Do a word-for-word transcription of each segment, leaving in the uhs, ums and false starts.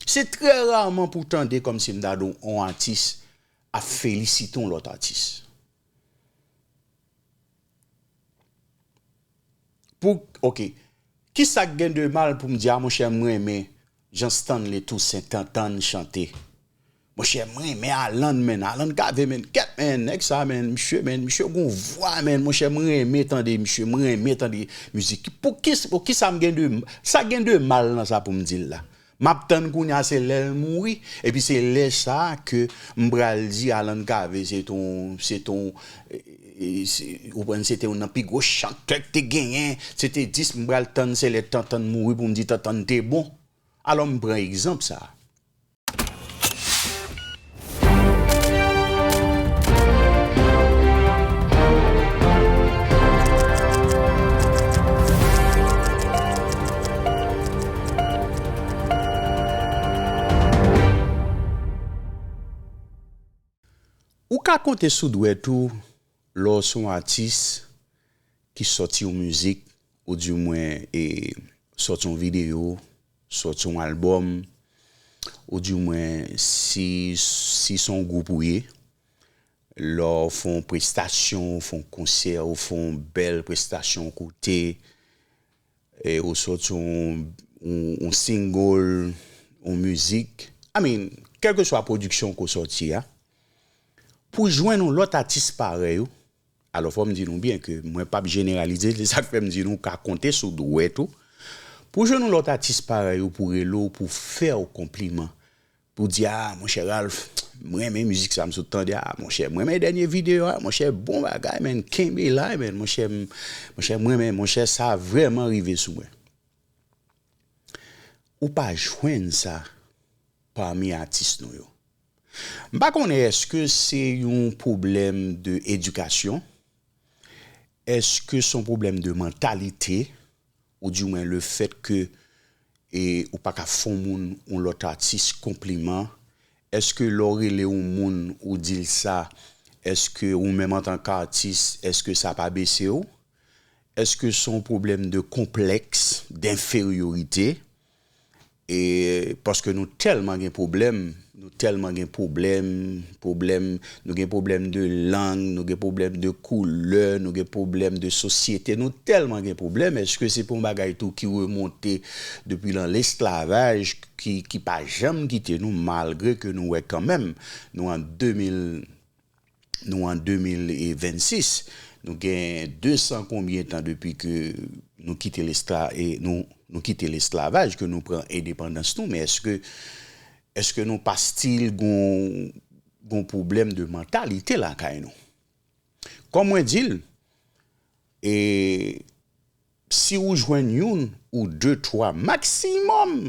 Se trè raman pou w tande kòmsi m ta di w yon atis ap felisite yon lòt atis. Pou, ok. Kisa k gen de mal pou m di, a, monchè, m renmen Jean Stanley Toussaint t-, t-, tann chante? Monchè, m renmen Alan, man. Alan Cavé, man. Kèt, man. Nèg sa, man. Misye, man. Misye gon vwa, man. Monchè, m renmen tande misye. M renmen tande mizik. Pou ki, pou kisa m gen de, sa gen de mal nan sa pou m di l la? M ap tann kounye a se lè l mouri, epi se lè sa a ke m pral di Alan Cavé se t on, se t on, e, e, se, ou konprann, se te youn nan pi gwo chantè k te genyen, se te dis, m pral tann se lè Tantann mouri pou m di Tantann te bon. Alò m pran egzanp sa a. Ou ka konte sou dwèt ou lè w se yon atis ki sòti yon mizik, oudimwen, e, sòti yon videyo, sòti yon albòm, oudimwen, si, si se yon gwoup ou ye, lè w fè yon prestasyon, w fè yon konsè, w fè yon bèl prestasyon kote, e, ou sòti yon, yon, yon single, yon mizik, I mean, kèlkeswa pwodiksyon ke w sòti a, pou jwenn yon lòt atis parèy ou, alò, fò m di nou byen ke mwen p ap jeneralize, se sa k fè m di nou ka konte sou dwèt ou. Pou jwenn yon lòt atis parèy ou, pou rele w, pou fè w konpliman, pou di, a, monchè Ralph, m renmen mizik sa m sot tande a, monchè, m renmen dènye videyo a, monchè, bon bagay, man, kenbe la, man, monchè, m, monchè, m renmen, monchè, sa vrèman rive sou mwen. Ou pa jwenn sa pami atis nou yo. M pa konnen èske se yon pwoblèm de edikasyon, èske se yon pwoblèm de mantalite, oudimwen le fèt ke, e, ou pa ka fè yon moun, yon lòt atis konpliman, èske lè w rele yon moun, ou di l sa, èske ou menm antanke atis, èske sa pa bese w? Èske se yon pwoblèm de konplèks, denferyorite? E paske nou tèlman gen pwoblèm, nou tèlman gen pwoblèm, pwoblèm, nou gen pwoblèm de lang, nou gen pwoblèm de koulè, nou gen pwoblèm de sosyete, nou tèlman gen pwoblèm, èske se pa yon bagay tou ki remonte depi nan lesklavaj, ki, ki pa janm kite nou, malgre ke nou wè kanmenm, nou an de mil, nou an de mil vennsis, nou gen de san konbyen tan depi ke nou kite leskla-, e nou, nou kite lesklavaj, ke nou pran endepandans nou, men èske, èske nou pa still gon, gon pwoblèm de mantalite lakay nou? Kòm mwen di l, e si ou jwenn youn ou de, twa, maksimòm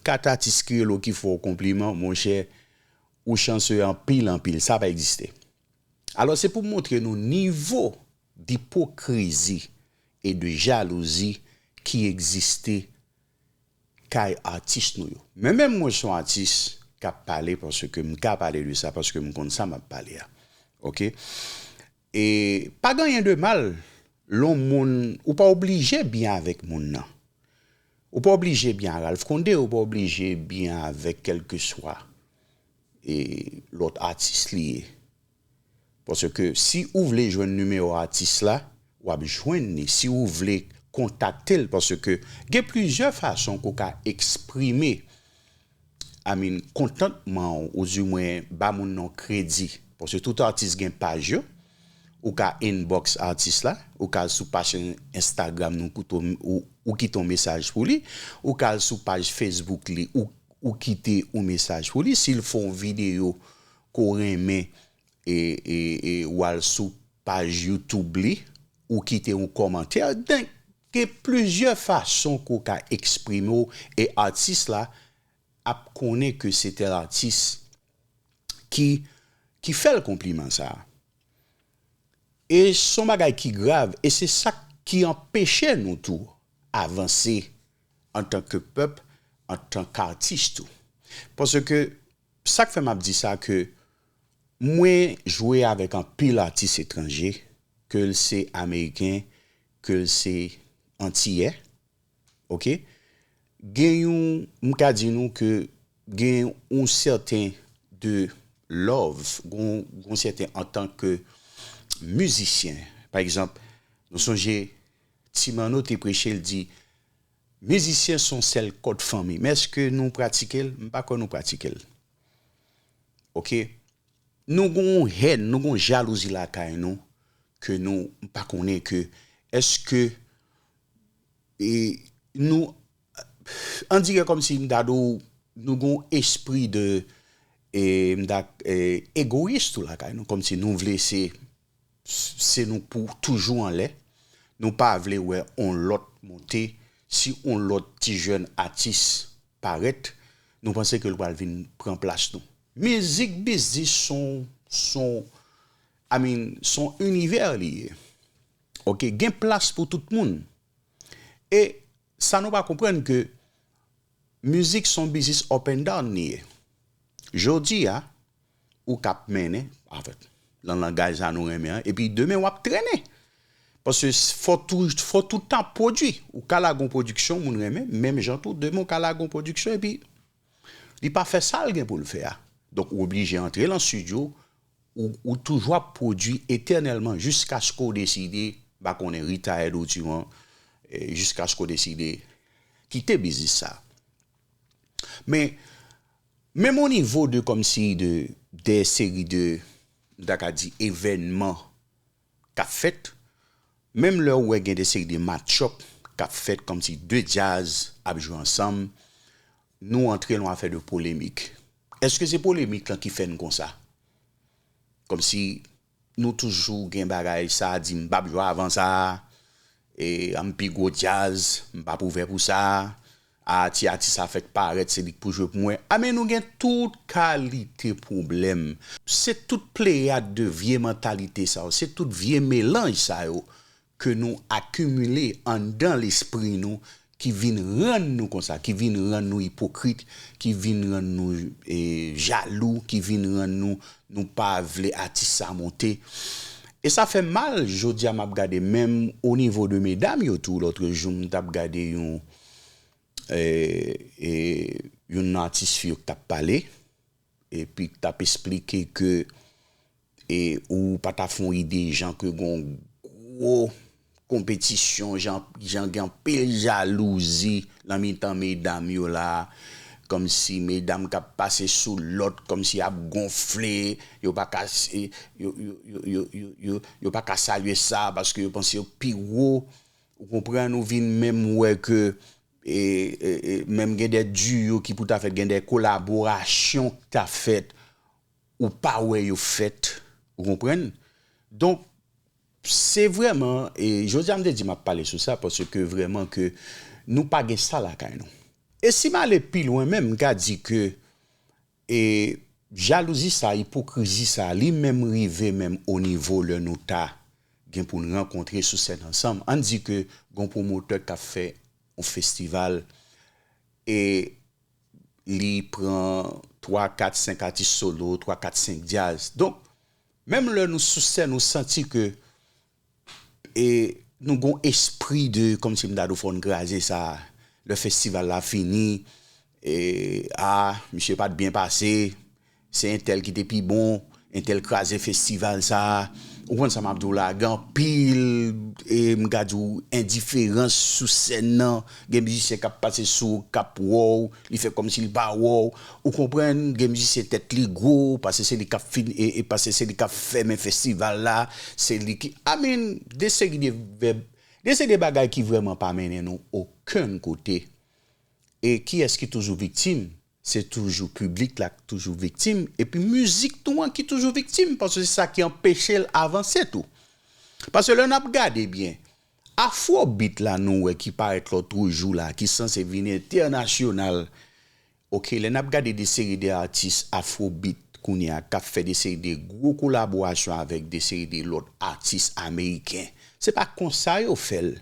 kat atis kreyòl ki fè w konpliman, monchè, ou chanse anpil, anpil. Sa pa egziste. Alò, se pou montre nou nivo dipokrizi e de jalouzi ki egziste kay atis nou yo. Men menm mwen se yon atis k ap pale paske m ka pale de sa, paske m konn sa m ap pale a. Oke? E pa gen anyen de mal lè yon moun, ou pa oblije byen avèk moun nan. Ou pa oblije byen a Ralph Condé, ou pa oblije byen avèk kèlkeswa, e, lòt atis li ye. Paske si ou vle jwenn nimewo atis la, w ap jwenn li. Si ou vle kontakte l, paske gen plizyè fason ke w ka eksprime, I mean, kontantman w, oudimwen ba moun nan kredi. Paske tout atis gen paj yo. Ou ka inbox atis la, ou ka al sou paj Instagram nou, koute w, ou, ou kite yon mesaj pou li, ou ka al sou paj Facebook li, ou, ou kite yon mesaj pou li. Si l fè yon videyo ke w renmen, e, e, e w al sou paj YouTube li, ou kite yon kòmantè. Donk, gen plizyè fason ke w ka eksprime w, e atis la ap konnen ke se tèl atis ki, ki fè l konpliman sa a. E se yon bagay ki grav, e se sa ki anpeche nou tou avanse antanke pèp, antanke atis tou. Paske sa k fè m ap di sa ke mwen jwe avèk anpil atis etranje, ke l se ameriken, ke l se antiyè, oke? Gen yon, m ka di nou ke gen yon sèten de love, gen yon sèten antanke mizisyen. Pa egzanp, nou sonje Ti Manno te preche, l di, mizisyen se yon sèl kòd fanmi. Men èske nou pratike l? M pa kwè nou pratike l. Oke? Nou gen yon hèn, nou gen yon jalouzi lakay nou, ke nou, m pa konnen ke, èske, e, nou, ann dirè kòmsi m ta di w, nou gen yon espri de, e, m ta, e, egoyis tou lakay nou, kòmsi nou vle se, se nou pou toujou anlè. Nou pa vle wè on lòt monte. Si on lòt ti jèn atis parèt, nou panse ke l pral vin pran plas nou. Mizik biznis son, son, I mean, son inivè li ye. Oke, gen plas pou tout moun. E sa nou pa konprann ke mizik son biznis up and down li ye. Jodi a, ou k ap mennen, anfèt, nan langaj sa nou renmen an, epi demen w ap trennen. Paske fò tou, fò toutan pwodui. Ou ka lage yon pwodiksyon, moun renmen, menm jan tou, demen w ka lage yon pwodiksyon, epi li pa fè sa l gen pou l fè a. Donk, ou oblije antre nan estidyo, ou, ou toujou ap pwodui etènèlman jiskaske w deside, m pa konnen, retire ou di wan, e, jiskaske w deside kite biznis sa. Men, menm o nivo de, kòmsi de, de seri de, m ta ka di, evènman k ap fèt, menm lè w wè gen de seri de match-up k ap fèt, kòmsi de djaz ap jwe ansanm, nou antre nan afè de polemik. Èske se polemik lan ki fè n konsa? Kòmsi nou toujou gen bagay sa, di m p ap jwe avan sa, e, m pi gwo djaz, m p ap ouvè pou sa, a, ti atis sa fèk parèt, se li k pou jwe pou mwen. A, men nou gen tout kalite pwoblèm. Se tout pleyad de vye mantalite sa yo, se tout vye melanj sa yo ke nou akimile anndan lespri nou, ki vin rann nou konsa, ki vin rann nou ipokrit, ki vin rann nou, e, jalou, ki vin rann nou, nou pa vle atis sa monte. E sa fè m mal, jodi a m ap gade menm o nivo de medam yo tou, lòt jou m t ap gade yon, e, e, youn nan atis fi yo k t ap pale, epi k t ap esplike ke, e, ou pa ta fè yon ide jan ke gon gwo konpetisyon, jan, jan gen anpil jalouzi nan mitan medam yo la, kòmsi medam k ap pase sou lòt, kòmsi y ap gonfle, yo pa ka, e, yo, yo, yo pa ka salye sa, paske yo panse yo pi wo, ou konprann, ou vin menm wè ke, e, e, e, menm gen de duo ki pou ta fèt, gen de kolaborasyon ki ta fèt, ou pa wè yo fèt, ou konprann? Donk, se vrèman, e, jodi a m te di m ap pale sou sa, paske vrèman ke nou pa gen sa lakay nou. E si m ale pi lwen menm, m ka di ke, e, jalouzi sa, ipokrizi sa, li menm rive menm o nivo lè nou ta gen pou n rankontre sou sèn ansanm. Ann di ke gon pwomotè k ap fè yon festival, e, li pran twa, kat, senk atis solo, twa, kat, senk djaz. Donk, menm lè nou sou sèn, ou santi ke, e, nou gon espri de, kòmsi m ta di w fò n kraze sa, lè festival la fini, e, a, misye pa t byen pase, se entèl ki te pi bon, entèl kraze festival sa. Ou konn sa m ap di w la, gen anpil, e, m ka di w, endiferans sou sèn nan. Gen mizisyen k ap pase sou ou, k ap wè w, li fè kòmsi li pa wè w. Ou konprann, gen mizisyen tèt li gwo, paske se li k ap fin-, e, e paske se li k ap fèmen festival la, se li ki, I mean, de seri de vèb, de seri de bagay ki vrèman pa mennen nou okenn kote. E kiyès ki toujou viktim? Se toujou piblik la k toujou viktim, epi mizik nou an ki toujou viktim, paske se sa ki anpeche l avanse tou. Paske lè n ap gade byen, afrobeat la nou wè ki parèt lòt jou la, ki sanse vin entènasyonal, oke, lè n ap gade de seri de atis afrobeat kounye a k ap fè de seri de gwo kolaborasyon avèk de seri de lòt atis ameriken, se pa konsa yo fè l.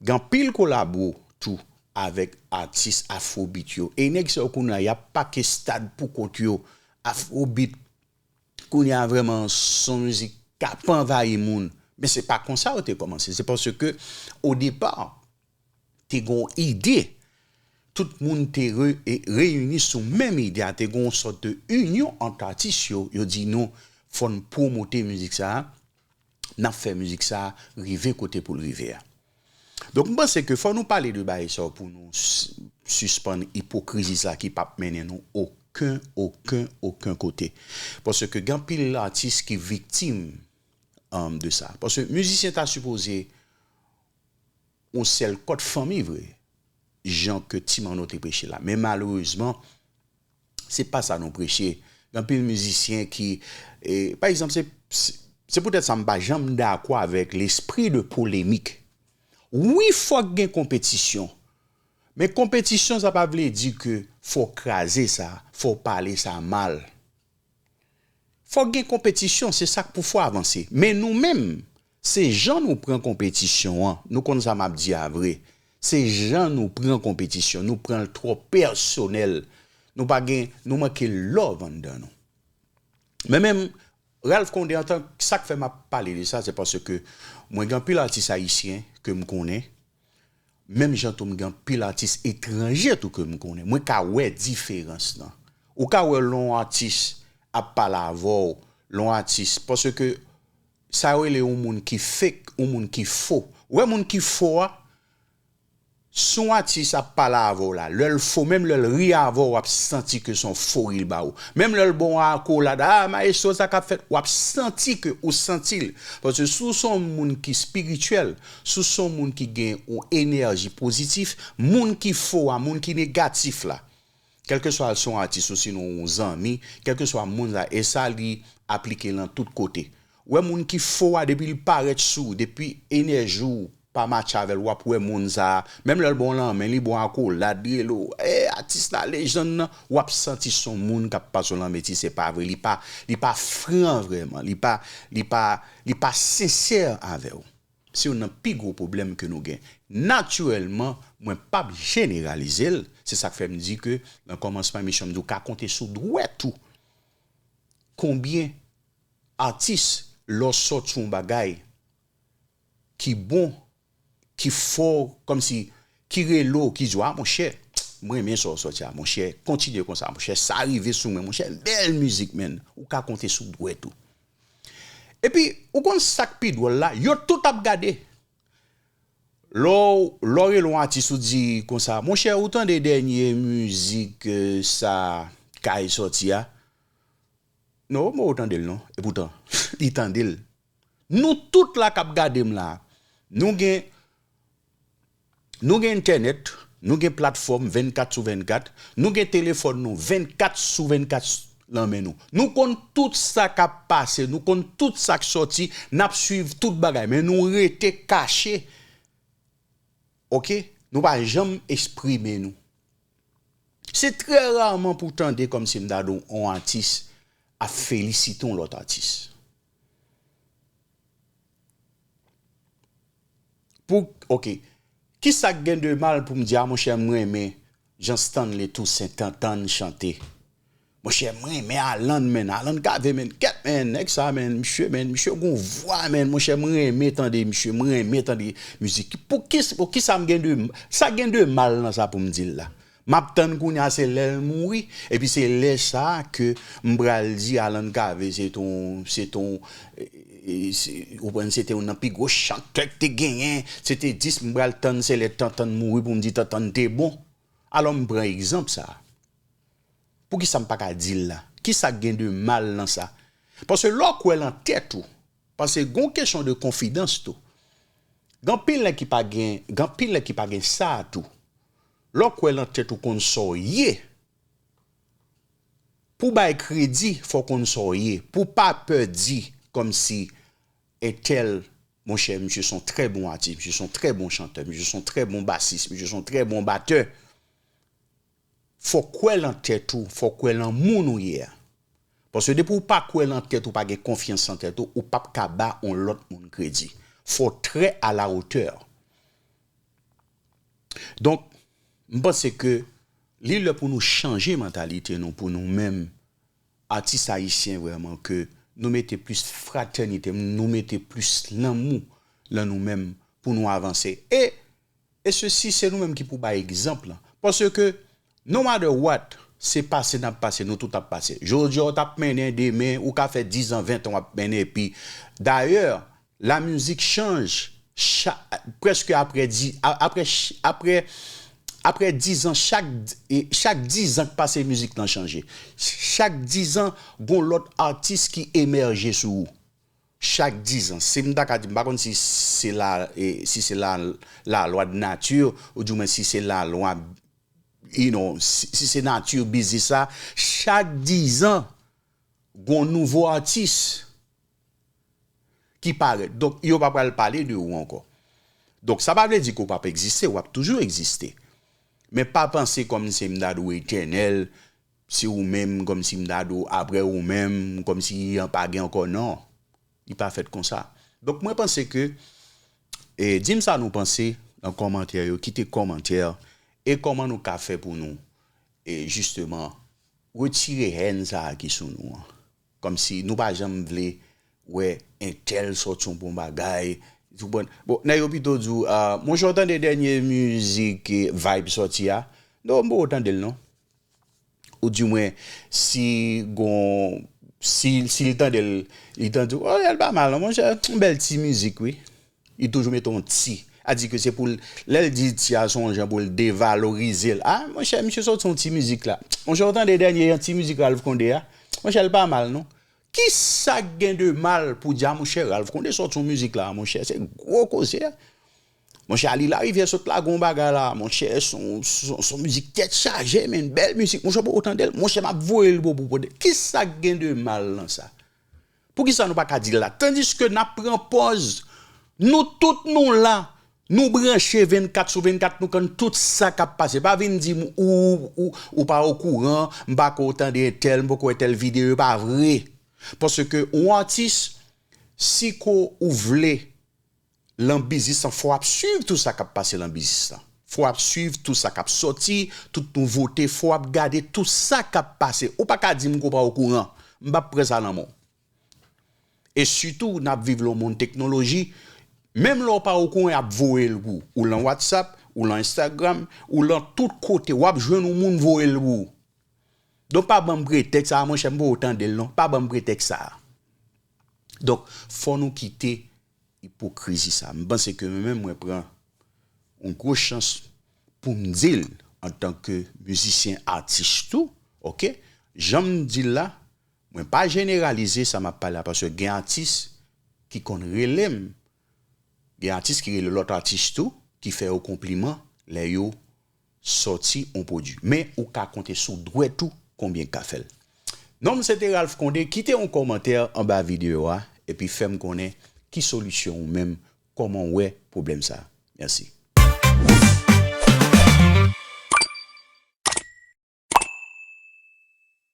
Gen anpil kolabo tou avèk atis afrobeat yo. E nèg sa yo kounye a, y ap pake stad pou kont yo. Afrobeat kounye a vrèman se yon mizik k ap anvayi moun. Men se pa konsa yo te kòmanse. Se paske o depa, te gen yon ide. tout moun te re, e, reyini sou menm ide a, te gen yon sòt de inyon ant atis yo, yo di nou, fò n pwomote mizik sa a, n ap fè mizik sa a rive kote pou l rive a. Donk, m panse ke fò nou pale de bagay sa yo pou nou s-, sispann ipokrizi sa ki p ap mennen nou okenn, okenn, okenn kote. Paske gen anpil atis ki viktim, um, de sa. Paske mizisyen ta sipoze yon sèl kòd fanmi vre, jan ke Ti Manno te preche la. Men malerezman, se pa sa nou preche. Gen anpil mizisyen ki, e, pa egzanp, se, se, se poutèt sa m pa janm dakò avèk lespri de polemik. Wi, fòk gen konpetisyon. Men konpetisyon, sa pa vle di ke fò w kraze sa, fò w pale sa mal. Fòk gen konpetisyon, se sa k pou fè w avanse. Men nou menm, se jan nou pran konpetisyon an, nou konn sa m ap di a vre. Se jan nou pran konpetisyon, nou pran l twò pèsonèl. Nou pa gen, nou manke love anndan nou. Men menm, Ralph Condé, antan, sa k fè m ap pale de sa, se paske mwen gen anpil atis ayisyen ke m konnen, menm jan tou m gen anpil atis etranje tou ke m konnen. Mwen ka wè diferans lan. Ou ka wè lè yon atis ap pale avè w, lè yon atis, paske sa yo rele yon moun ki fake, yon moun ki fo. Ou wè moun ki fo a, si yon atis ap pale avè w la, lè l fo, menm lè l ri avè w, w ap santi ke se yon fo ri l ba ou. Menm lè l ba w akolad, "Ah, maestro, sa k ap fèt?" W ap santi ke ou santi l. Paske si w se yon moun ki espirityèl, si w se yon moun ki gen yon enèji pozitif, moun ki fo a, moun ki negatif la, kèlkeswa l se yon atis ou sinon yon zanmi, kèlkeswa moun sa, e sa li aplike nan tout kote. Ou wè moun ki fo a, depi li parèt sou ou, depi enèji w pa matche avè l, w ap wè moun sa a, menm lè l ba w lanmen, li ba w akolad, li rele w, "Eh, atis la, lejann nan," w ap santi se yon moun k ap pase w lanmen, ti, se pa vre, li pa, li pa fran vrèman, li pa, li pa, li pa sensè avè w. Se youn nan pi gwo pwoblèm ke nou gen. Natirèlman, mwen p ap jeneralize l, se sa k fè m di ke nan kòmansman emisyon m di w ka konte sou dwèt ou konbyen atis lè w sòti yon bagay ki bon, ki fò, kòmsi, ki rele w, ki di w, "Ah, monchè, mwen renmen sa w sòti a, monchè, kontinye konsa, monchè, sa rive sou mwen, monchè, bèl mizik, menn." Ou ka konte sou dwèt ou. Epi, ou konn sa k pi dwòl la? Yo tout ap gade. Lè w, lè w rele yon atis, ou di konsa, "Monchè, ou tande dènye mizik, eh, sa Kay sòti a?" Non, mwen ou tande l non. Epoutan, li tande l. Nou tout la k ap gade m la, nou gen, nou gen entènèt, nou gen platfòm vennkat sou vennkat, nou gen telefòn nou vennkat sou vennkat s-, nan men nou. Nou konn tout sa k ap pase, nou konn tout sa k sòti, n ap swiv tout bagay, men nou rete kache. Oke? Nou pa janm eksprime nou. Se trè raman pou w tande kòmsi m ta di w yon atis ap felisite yon lòt atis. Pou, oke, kisa k gen de mal pou m di, "Ah, monchè, m renmen jan Stanley Toussaint t ap tann chante. Monchè, m renmen Alan, menn, Alan Cavé, menn, kèt, menn, nèg sa, menn, misye, menn, misye gon vwa, menn, monchè, m renmen tande misye, m renmen tande mizik." Pou ki, pou kisa m gen de, sa gen de mal nan sa pou m di l la? M ap tann kounye a se lè l mouri, epi se lè sa a ke m pral di Alan Cavé se t on, se t on, e, e, se, ou konprann, se te youn nan pi gwo chantè k te genyen, se te dis, m pral tann se lè Tantann mouri pou m di Tantann te bon. Alò m pran egzanp sa a. Poukisa m pa ka di l la? Kisa k gen de mal nan sa? Paske lè w kwè lan tèt ou, paske gon kesyon de konfidans tou. Gen anpil nèg ki pa gen, gen anpil nèg ki pa gen sa a tou. Lè w kwè lan tèt ou konn sa w ye, pou w bay kredi, fò w konn sa w ye. Pou w pa pè di kòmsi entèl, monchè, misye se yon trè bon atis, misye se yon trè bon chantè, misye se yon trè bon basis, misye se yon trè bon batè. Fò w kwè lan tèt ou, fò w kwè lan moun ou ye a. Paske depi w pa kwè lan tèt ou, pa gen konfyans lan tèt ou, ou p ap ka ba yon lòt moun kredi. Fò w trè a la otè. Donk, m panse ke li lè pou nou chanje mantalite nou, pou nou menm, atis ayisyen vrèman, ke nou mete plis fratènite, nou mete plis lanmou lan nou menm pou nou avanse. E E sesi, se nou menm ki pou bay egzanp lan. Paske, no matter what, se pase n ap pase, nou tout ap pase. Jodi a, w t ap mennen, demen, ou ka fè diz an, ven an w ap mennen, epi, dayè, lamizik chanj, cha-, prèske apre di-, a-, apre ch-, apre, apre diz an, chak, e, chak diz an k pase, mizik lan chanje. Chak diz an, gon lòt atis ki emèje sou ou. Chak diz an. Si m ta ka di, m pa konn si se la, e, si se la, lalwa de nati, oudimwen si se lalwa, you know, si, si se nati biznis la, chak diz an, gon nouvo atis ki parèt. Donk, yo pa pral pale de ou ankò. Donk, sa pa vle di ke w p ap egziste, w ap toujou egziste. Men pa panse kòmsi m ta dwe etènèl, se ou menm, kòmsi m ta dwe apre ou menm, kòmsi pa gen ankò, non. Li pa fèt konsa. Donk, mwen panse ke, e, di m sa nou panse nan kòmantè yo, kite kòmantè, e kòman nou ka fè pou nou, e, jisteman, retire hèn sa a ki sou nou an. Kòmsi nou pa janm vle wè entèl sòti yon bon bagay. Ou konprann? Bon, nèg yo pito di w, ah, monchè, w tande dènye mizik, eh, Vybz sòti a? Non, m poko tande l non. Oudimwen, si gon, si, si l tande l, li tande, oh, l pa mal non, monchè, yon bèl ti mizik, wi. Li toujou mete yon ti. A di ke se pou l, lè l di ti a, se yon jan pou l devalorize l. Ah, monchè, misye sòti yon ti mizik la. Monchè, w tande dènye yon ti mizik Ralph Condé a? Monchè, l pa mal, non. Kisa k gen de mal pou di, a, monchè, Ralph Condé sòti yon mizik la, monchè, se gwo koze a. Monchè, Ali Larivière sot lage yon bagay la, monchè, se yon, se yon, se yon mizik tèt chaje, men bèl mizik, monchè, pou w tande l, monchè, m ap voye l pou, pou, pou, kisa k gen de mal nan sa? Poukisa nou pa ka di l la? Tandiske n ap pran pòz, nou tout nou la, nou branche vennkat sou vennkat, nou konn tout sa k ap pase. Pa vin di m ou, ou, ou pa okouran, m pa ko tande entèl, m poko wè tèl videyo, e pa vre. Paske yon atis, si ko ou vle lan biznis lan, fò w ap swiv tout sa k ap pase lan biznis lan. Fò w ap swiv tout sa k ap sòti, tout nouvote, fò w ap gade tout sa k ap pase. Ou pa ka di m ke w pa okouran. M p ap pran sa nan men w. E sitou, n ap viv lan yon mond teknoloji. Menm lè w pa okouran, y ap voye l pou ou. Ou lan WhatsApp, ou lan Instagram, ou lan tout kote. W ap jwenn yon moun voye l pou ou. Donk, pa ban m pretèks sa a, monchè, m poko tande l non. Pa ban m pretèks sa a. Donk, fò nou kite ipokrizi sa a. M panse ke mwen menm, mwen pran yon gwo chans pou m di l antanke mizisyen, atis tou, oke? Jan m di l la, mwen pa jeneralize sa m ap pale a, paske gen atis ki konn rele m, gen atis ki rele lòt atis tou, ki fè yo konpliman lè yo sòti yon pwodui. Men ou ka konte sou dwèt ou konbyen k ka fè l. Non m se te Ralph Condé, kite yon kòmantè anba videyo a, epi fè m konnen ki solisyon ou menm, kòman w wè pwoblèm sa a. Mèsi.